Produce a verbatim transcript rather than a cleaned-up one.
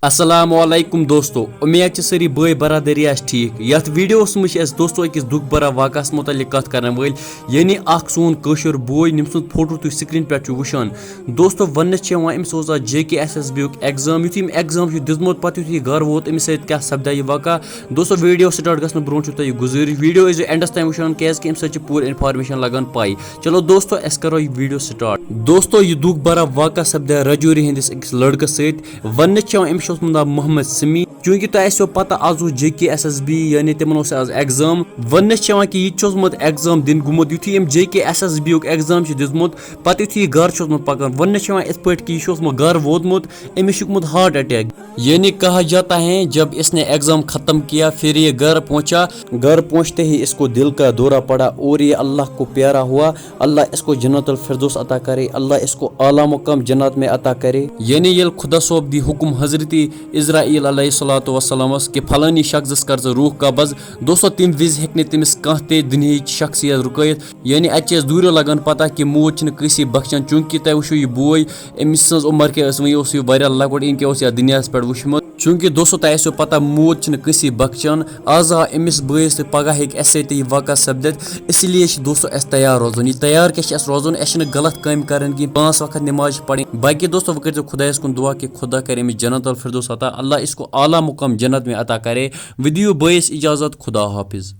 السلام علیکم دوستو، امید چھِ سٲری بٲے برادری آسہِ ٹھیٖک۔ یتھ ویڈیوس منٛز چھِ أسۍ دوستو أکِس دُکھ بھرا واقعس متعلق کتھ کرن وٲلۍ، یعنی اکھ سون کٲشُر بوے، ییٚمۍ سُنٛد فوٹو تُہۍ سکرین پٮ۪ٹھ چھِو وٕچھان۔ دوستو، وننہٕ چھِ یِوان أمِس اوس آز جے کے ایس ایس بی یُک ایگزام، یُتھُے أمۍ ایگزام چھُ دیُتمُت، پتہٕ یُتھُے یہِ گرٕ ووت، أمِس سۭتۍ کیٛاہ سپدیٛاو یہِ واقعہ۔ دوستو، ویڈیو سٹارٹ گژھنہٕ برونٛہہ چھُو تۄہہِ یہِ گُزٲرِش، ویڈیو ٲسۍزیو اینڈس تام وٕچھان، کیٛازِ کہِ اَمہِ سۭتۍ چھِ پوٗرٕ انفارمیشن لگان پاے۔ چلو دوستو، أسۍ کرو یہِ ویڈیو سٹارٹ۔ دوستو، یہِ دُکھ بھرا واقعہ سپدیٛاو راجوری ہٕنٛدِس أکِس لڑکس سۭتۍ۔ وننہٕ چھِ یِوان أمِس چھُ اوسمُت ناو محمد سمی، چوٗنٛکہِ تۄہہِ آسیو پتہ آز اوس جے کے ایس ایس بی، یعنی تِمن اوس آز ایگزام۔ وننہٕ چھِ یِوان کہِ یہِ تہِ چھُ اوسمُت ایگزام دِنہِ گوٚمُت، یُتھُے أمۍ جے کے ایس ایس بی یُک ایگزام چھُ دیُتمُت، پتہٕ یُتھُے یہِ گرٕ چھُ اوسمُت پکان، وننہٕ چھِ یِوان یِتھ پٲٹھۍ کہِ یہِ چھُ اوسمُت گرٕ ووتمُت، أمِس چھُ گوٚمُت ہارٹ اٹیک۔ یعنی کہا جاتا ہے، جب اس نے ایگزام ختم کیا، پھر یہ گھر پہنچا، گھر پہنچتے ہی اس کو دل کا دورہ پڑا اور یہ اللہ کو پیارا ہوا۔ اللہ اس کو جنت الفردوس عطا کرے، اللہ اس کو اعلیٰ مقام جنت میں عطا کرے۔ یعنی ییٚلہِ خدا صٲب دی حکم حضرت عزرائیل علیہ الصلوۃ والسلامس کہِ فلٲنی شخصس کر ژٕ روح قبض، دوستو، تمہِ وِزِ ہیٚکہِ نہٕ تٔمِس کانٛہہ تہِ دُنیہٕچ شخصیت رُکٲیِتھ۔ یعنی اَتہِ چھِ اَسہِ دوٗرِو لگان پتہ کہِ موت چھِنہٕ کٲنٛسی بخشان، چوٗنٛکہِ تۄہہِ وٕچھِو یہِ بوے، أمۍ سٕنٛز عمر کیٛاہ ٲس، وۄنۍ اوس یہِ واریاہ لۄکُٹ، أمۍ کیٛاہ اوس یَتھ دُنیاہَس پٮ۪ٹھ وٕچھمُت۔ چوٗنٛکہِ دوستو، تۄہہِ آسیو پتہ، موت چھِنہٕ کٲنٛسی بخشان۔ آز آو أمِس بٲیِس تہٕ پگاہ ہیٚکہِ اَسہِ سۭتۍ تہِ یہِ واقعہ سپدِتھ، اسی لیے چھِ دوستو اَسہِ تیار روزُن۔ یہِ تیار کیٛاہ چھِ اَسہِ روزُن؟ اَسہِ چھِنہٕ غلط کامہِ کَرٕنۍ کِہیٖنۍ، پانٛژھ وقت نٮ۪ماز چھِ پَرٕنۍ۔ باقٕے دوستو، وۄنۍ کٔرۍزیو خۄدایَس کُن دُعا کہِ خۄدا کَرِ أمِس جنت الفردوس عطا، اللہ اس کو اعلیٰ مقام جنت میں عطا کرے۔ وۄنۍ دِیِو بٲیِس اجازت، خدا حافظ۔